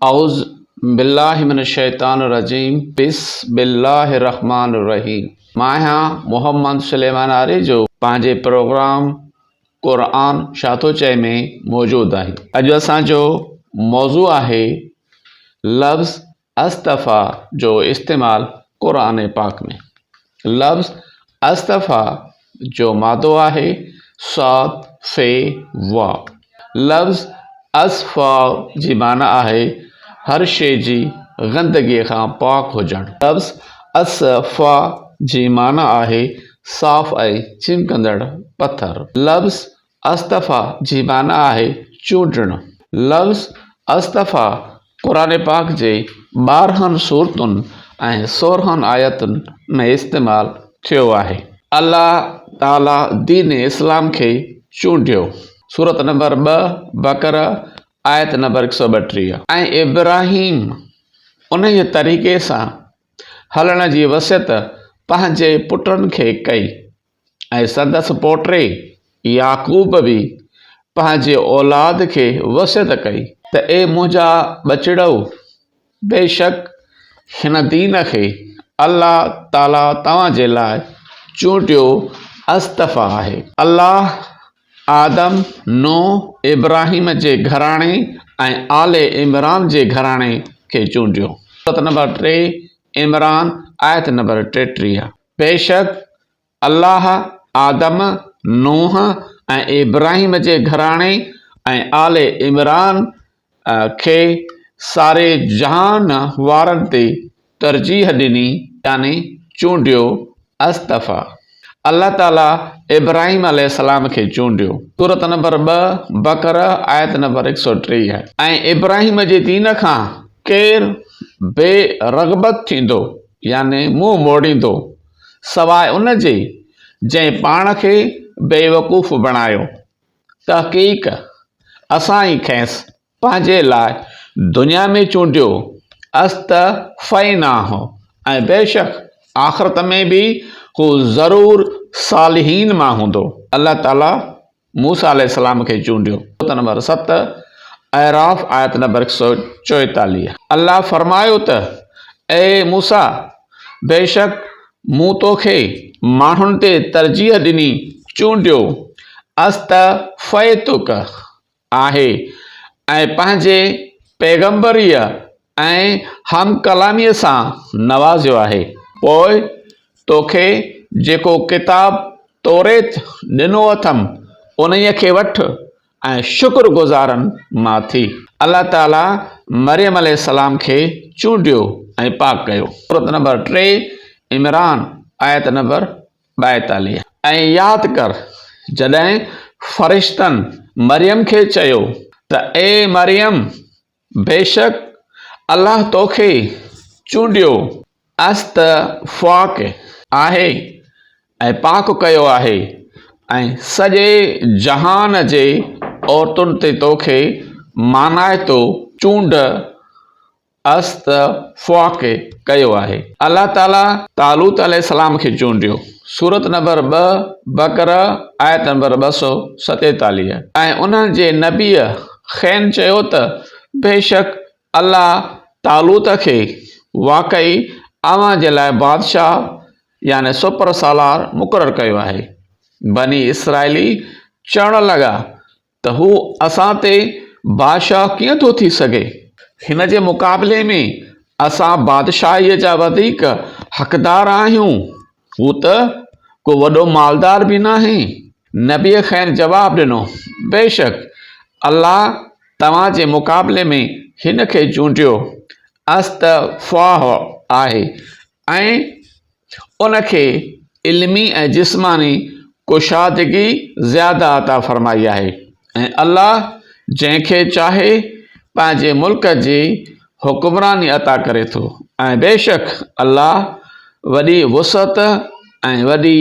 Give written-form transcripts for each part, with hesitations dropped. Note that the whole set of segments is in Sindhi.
اعوذ بالله من الشيطان الرجيم بسم الله الرحمن الرحيم مان آهيان محمد سليمان آريجو پنهنجي پروگرام قرآن ڇا ٿو چئي ۾ موجود آهيون. اڄ اسان جو موضوع آهي لفظ اصطفيٰ جو استعمال قرآن پاڪ ۾. لفظ اصطفيٰ جو مادو آهي صاد ف و. لفظ اصفاء جي معنيٰ آهي هر شيء جي گندگيء کان پاڪ هجڻ. لفظ اصفاء جي معنيٰ آهي صاف ۽ چمڪندڙ پٿر. لفظ اصطفيٰ جي معنيٰ آهي چونڊڻ. لفظ اصطفيٰ قرآن پاڪ جي 12 سورتن ۽ 16 آيتن ۾ استعمال ٿيو آهي. الله تعاليٰ دين اسلام کي چونڊيو. سورت نمبر 2 بقره آيت نمبر 132. ۽ ابراهيم انهيء طريقي سان هلڻ جي وصيت پنهنجي پٽن کي ڪئي. ۽ سندس پوٽي يعقوب به پنهنجي اولاد کي وصيت ڪئي ته اي منهنجا ٻچڙؤ! بيشڪ هن دين کي الله تعاليٰ توهان جي لاء چونڊيو اصطفيٰ آهي. الله آدم، نوح، ابراهيم جي گهراڻي ۽ آل عمران جي گهراڻي کي چونڊيو. سورت نمبر 3، عمران، آيت نمبر 33. بيشڪ الله آدم، نوح ۽ ابراهيم جي گهراڻي ۽ آل عمران کي ساري جهان وارن تي ترجيح ڏني يعني چونڊيو، اصطفيٰ. الله تعاليٰ ابراهيم عليه السلام کي چونڊيو. سورت نمبر 2، بقره، آيت نمبر 130. ۽ ابراهيم جي دين کان ڪير بي رغبت ٿيندو يعني منهن موڙيندو، سواء ان جي جنهن پاڻ کي بيوقوف بڻايو. تحقيق اسان ئي کيس پنهنجي لاء دنيا ۾ چونڊيو، اصطفيناه، ۽ بيشڪ آخرت ۾ به هو ضرور صالحين مان هوندو. الله تعاليٰ موسيٰ عليه السلام کي چونڊيو. سورت نمبر 7، اعراف، آيت نمبر 144. الله فرمايو ته، اي موسيٰ! بيشڪ مون تو کي ماڻهن تي ترجيح ڏني، چونڊيو، اصطفيتک، آهي ۽ پنهنجي پيغمبريء ۽ هم ڪلاميء سان نوازيو آهي. پوء توکي جيڪو ڪتاب توريت ڏنو اٿم، انهيء کي وٺ ۽ شڪر گذارن مان ٿي. الله تعاليٰ مريم عليه السلام کي چونڊيو ۽ پاڪ ڪيو. سورت نمبر 3، عمران، آيت نمبر 42. ۽ ياد ڪر، جڏهن فرشتن مريم کي چيو ته اي مريم! بيشڪ الله توکي چونڊيو، اصطفاڪ، آهي ۽ پاڪ ڪيو آهي ۽ سڄي جهان جي عورتن تي توکي مانائتو چونڊ اصطفاڪ ڪيو آهي. الله تعالي طالوت عليه السلام کي چونڊيو. سورت نمبر 2، بقره، آيت نمبر 247. ۽ انهن جي نبيء کين چيو ته بيشڪ الله طالوت کي واقعي اوهان جي لاء بادشاهه يعني سپر سالار مقرر ڪيو آهي. بني اسرائيلي چوڻ لڳا ته هو اسان تي بادشاهه ڪيئن ٿو ٿي سگهي؟ هن جي مقابلي ۾ اسان بادشاهيء جا وڌيڪ حقدار آهيون. هو ته ڪو وڏو مالدار به ناهي. نبيء کين جواب ڏنو، بيشڪ الله توهان جي مقابلي ۾ هن کي چونڊيو، اصطفاه، آهي ۽ ان کي علمي ۽ جسماني ڪشادگي زياده عطا فرمائي آهي ۽ الله جنهن کي چاهي پنهنجي ملڪ جي حڪمراني عطا ڪري ٿو ۽ بيشڪ الله وڏي وسعت ۽ وڏي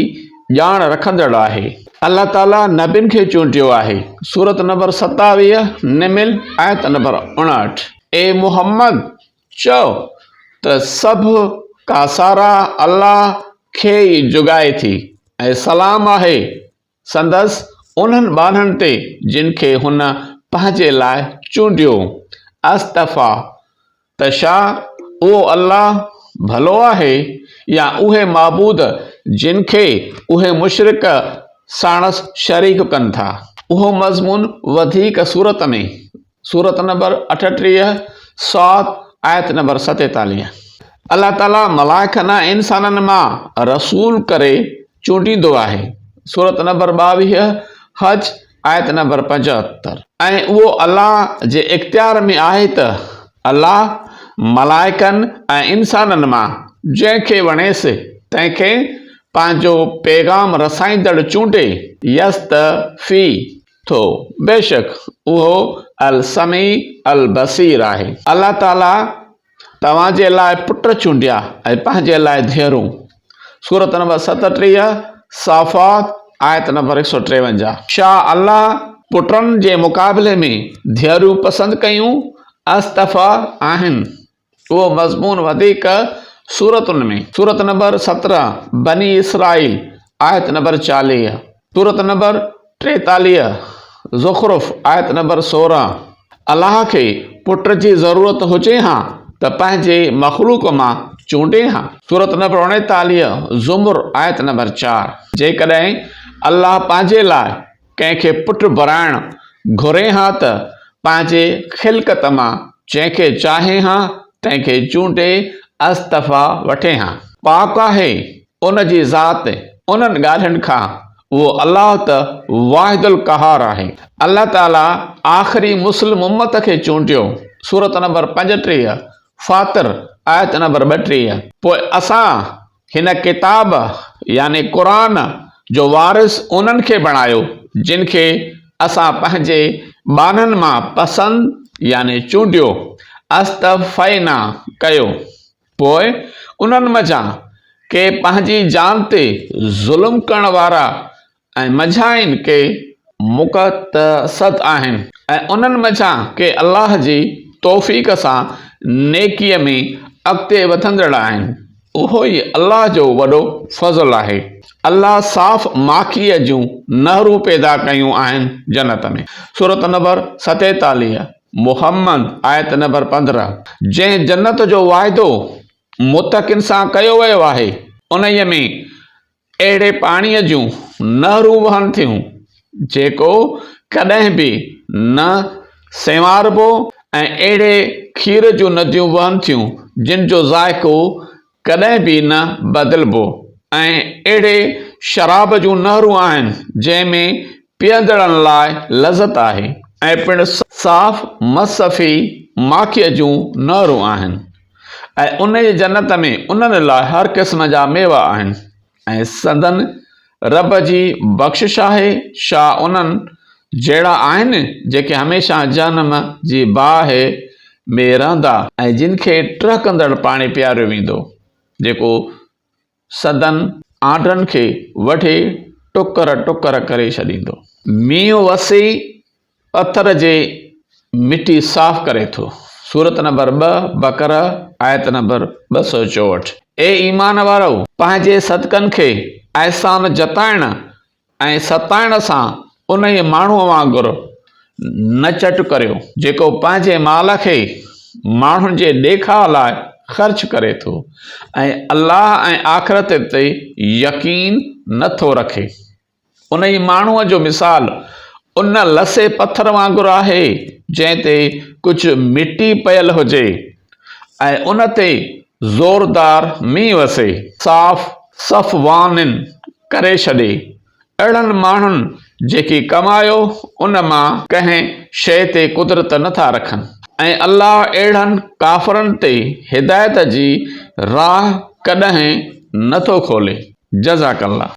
ڄاڻ رکندڙ آهي. الله تعالي نبين کي چونڊيو آهي. سورت نمبر 27، نمل، آيت نمبر 59. اي محمد! چئو ته سڀ ڪا ساراهه الله کي ئي جڳائي ٿي ۽ سلام آهي سندس انهن ٻانهن تي جن کي هن پنهنجي لاء چونڊيو، اصطفيٰ. ته ڇا اهو الله ڀلو آهي يا اهي معبود جن کي اهي مشرڪ ساڻس شريڪ ڪن ٿا. اهو مضمون وڌيڪ سورت ۾، سورت نمبر 38، صاد، آيت نمبر 47. الله تعاليٰ ملائڪن ۽ انسانن مان رسول ڪري چونڊيندو آهي، سورت نمبر 22، حج، آيت نمبر 75. ۽ اهو الله جي اختيار ۾ آهي ته الله ملائڪن ۽ انسانن مان جنهن کي وڻيس تنهن کي پنهنجو پيغام رسائيندڙ چونڊي، يصطفي، ٿو، بيشڪ اهو السميع البصير آهي. الله تعاليٰ توهان جي لاء پٽ چونڊيا ۽ پنهنجي لاء ڌيئرون. سورت نمبر 37، صافات، آيت نمبر 153. ڇا الله پٽن جي مقابلي ۾ ڌيئرون پسند ڪيون؟ اصطفيٰ آهن. اهو مضمون وڌيڪ سورتن ۾. سورت نمبر 17، بني اسرائيل، آيت نمبر 40. سورت نمبر 43، زخرف، آيت نمبر 16. الله کي پٽ جي ضرورت هجي ها ته پنهنجي مخلوق مان چونڊي ها. سورت نمبر 39، زمر، آيت نمبر 4. جيڪڏهن الله پنهنجي لاء ڪنهن کي پٽ بڻائڻ گهري ها ته پنهنجي خلقت مان جنهن کي چاهي ها تنهن کي چونڊي استعفيٰ وٺي ها. پاڪ آهي ان جي ذات انهن ڳالهين کان، اهو الله ته واحد القهار آهي. الله تعاليٰ آخري مسلم امت کي چونڊيو، سورت نمبر 35، فاطر، آيت نمبر 32. پوء اسان هن ڪتاب، يعني قرآن، جو وارث انهن کي بڻايو جن کي اسان پنهنجي ٻانهن مان پسند، يعني چونڊيو، اصطفينا، ڪيو. پوء انهن منجهان ڪي پنهنجي جان تي ظلم ڪرڻ وارا ۽ منجهائن ڪي مقتصد آهن ۽ انهن منجهان ڪي الله جي توفيق سان نيڪيء ۾ اڳتي وڌندڙ آهن. اهو ئي الله جو وڏو فضل آهي. الله صاف ماکيء جون نهرون پيدا ڪيون آهن جنت ۾. سورت نمبر 47. محمد، آيت نمبر 15، جنهن جنت جو واعدو متقين سان ڪيو ويو آهي، انهيء ۾ اهڙي پاڻيء جون نهرون وهن ٿيون، جيڪو ڪڏهن به نه سنواربو ۽ اهڙي کير جون نديون وهن ٿيون، جن جو ذائقو ڪڏهن به نه بدلبو ۽ اهڙي شراب جون نهرون آهن جنهن ۾ پيئندڙن لاء لذت آهي ۽ پڻ صاف مصفي ماکيء جون نهرون آهن ۽ انهيء جنت ۾ انهن لاء هر قسم جا ميوا آهن ۽ سندن رب جي بخشش آهي، ڇا انهن جهڙا آهن جيڪي هميشه جهنم جي باهه ۾ رهندا ۽ جن کي ٽهڪندڙ پاڻي پياريو ويندو، جيڪو سندن آنڊن کي وڍي ٽڪر ٽڪر ڪري ڇڏيندو. مينهن وسي پٿر جي مٽي صاف ڪري ٿو. سورت نمبر 2، بقره، آيت نمبر 264. اي ايمان وارؤ! پنهنجي صدقن کي احسان جتائڻ ۽ ستائڻ سان انهيء ماڻهوء وانگر نه چٽ ڪريو، جيڪو پنهنجي مال کي ماڻهن جي ڏيکاء لاء خرچ ڪري ٿو ۽ الله ۽ آخرت تي يقين نه ٿو رکي. انهيء ماڻهوء جو مثال ان لسي پٿر وانگر آهي، جنهن تي ڪجهه مٽي پيل هجي ۽ ان تي زوردار مينهن وسي، صاف صفوان ڪري ڇڏي. اهڙن ماڻهن جيڪي ڪمايو، ان مان ڪنهن شيء تي قدرت نه ٿا رکن ۽ الله اهڙن ڪافرن تي هدايت جي راهه ڪڏهن نه ٿو کولي. جزاڪ الله.